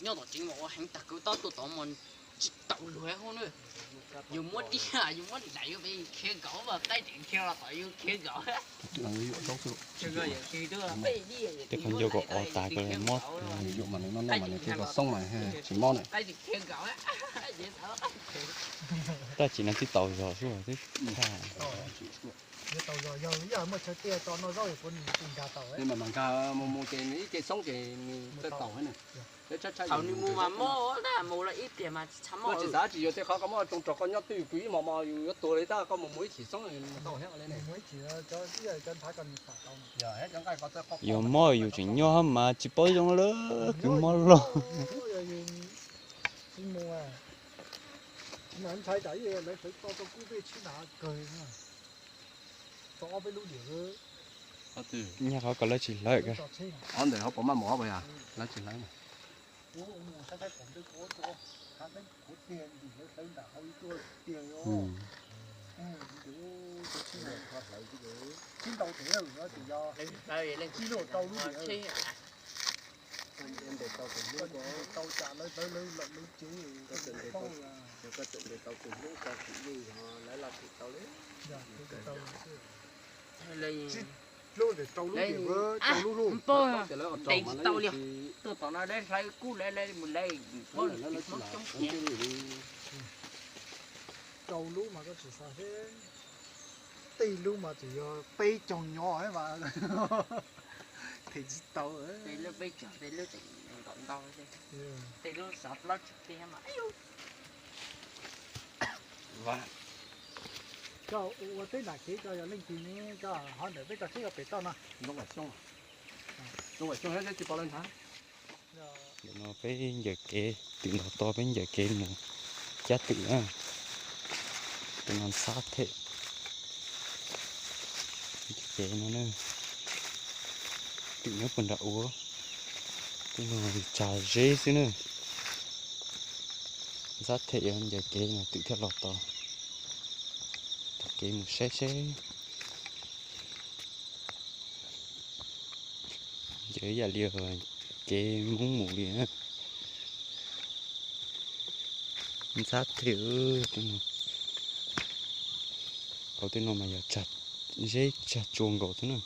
Nyob tom tsev mas ua heev tag, kuv tab tuaj tod mas tsis tau luag hub na. Yus muab diaj, yus muab daim, yus khiav nkaum mas qaib tseem khiav los tom yus khiav nkaum. Tej qhov ncauj kom ov tas ko mob. Qaib tseem khiav nkaum. Tab sis no twb tau zog xwb twb. Tau zog yog muaj chaw tiaj tso noj zaub puas nkag tau. Nkag mus mus ces nws ib ce xoob ces nws tau tau. Thaum nws mus mas mob, tab mus lawm ib pliag mas tsis txhob mob. Tsis xav tsis yuav tej qhov koj muab tsoo rau koj nyob twj ywm pw ib hmos mos yus yuav tuag li tab koj mus mus ib chim xoob mus tau thiab li ne. Yog mob yus tseem nyob mas tsis paub zoo lawm, kwv mob loj. Nyaj qhov kom lawv tsis hlawv. Ob ntawm hauv paus maj mus ob puas yog lawv tsis hlawv. Npawg, ntes tsis tau li, tuaj tom no lawv hlawv kub lawv mus lawv, Hmoob coob tiag. Rau lub mas koj tsis xav thiab, tej lub mas tseem yog peb caug nyob mas ntes tsis tau. Tej lub peb caug, tej lub tseem nkaum ntau, tej lub xov plaub tsis tiag mas. Koj ua teb nram kev koj yog leej twg ne, koj ho ntawm peb koj teb koj pem toj no. Ntawm no peb ncaws kev, twm nrog tod peb ncaws kev mus cab twm na. Tus no ntxhab them. Ncaws kev no na, twm nyob puag nram ub, tej no tsag zeb xwb na. Ntxhab them ncaws kev no twm thiaj los tod. Taug kev mus saib seb. Ncaws yam li kev Hmoob mus li na. Ntxhab them, tej no, hauv tej no mas yog zeb tsag tsua nkaus xwb na.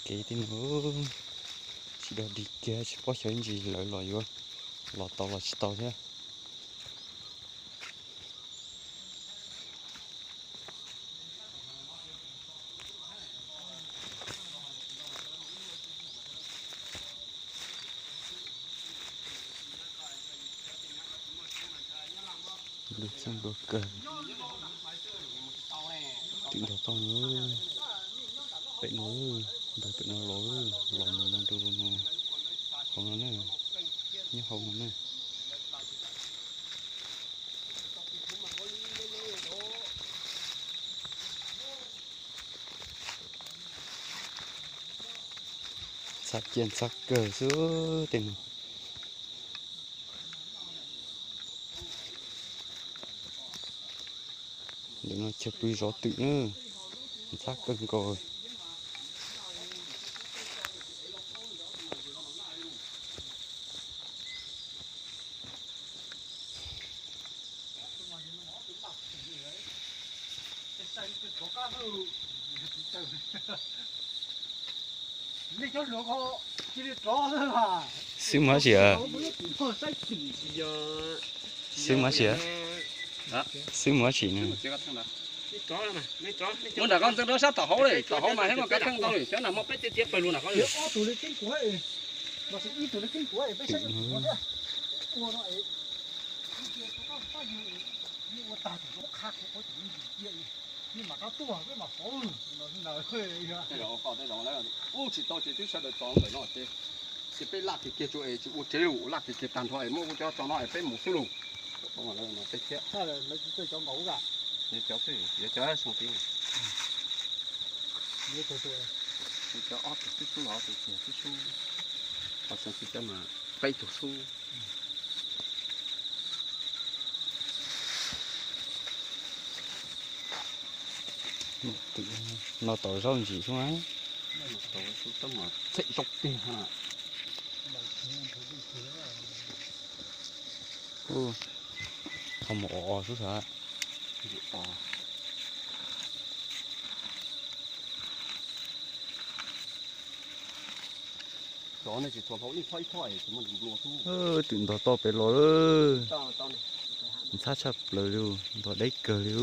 Kev tej no tsis dog dig kiag, tsis paub xyov ntsis lawv los yuav los tau los tsis tau thiab. Lub txaj nkauj kawg. Twm nrog toj na, pem no, nrog pem no los, los mus no rau no, hauv no na, nyob hauv no na. Ntxhab ciaj ntxhab kawg xwb tej no. Ntawm no chaw pw zov twm na, ntxhab kawg nkaus. Xwb mus dab tsi? Xwb mus dab tsi? Xwb mus dab tsi no? Mus nram koj ntxeev rau sab tom hauv li, tom hauv mas thiab mas kav theej ntau li, xyov nag hmo peb tiab tiab pawg lug nram qab li. Twm no. Ub tsis tau ces twb sawv daws txog ntawm no ces, ces peb laj kiag kiag tsuas es tsis ua tsev lawm, laj kiag kiag tag nrho es muab ua cov tso no es peb mus xwb lauj. Peb thiab. Cov xwb, cov xwb. Cov ob tug xwb xwb los tus tiag xwb xwb. Ho xyoo xwb cov mas peb tug xwb. Twm no tau zaub ntsim xwb na. Ho mus o o xwb xav. Twm ntog toj pem los lawm. Ntxhab tshaj plaws li, ntog deb kawg li.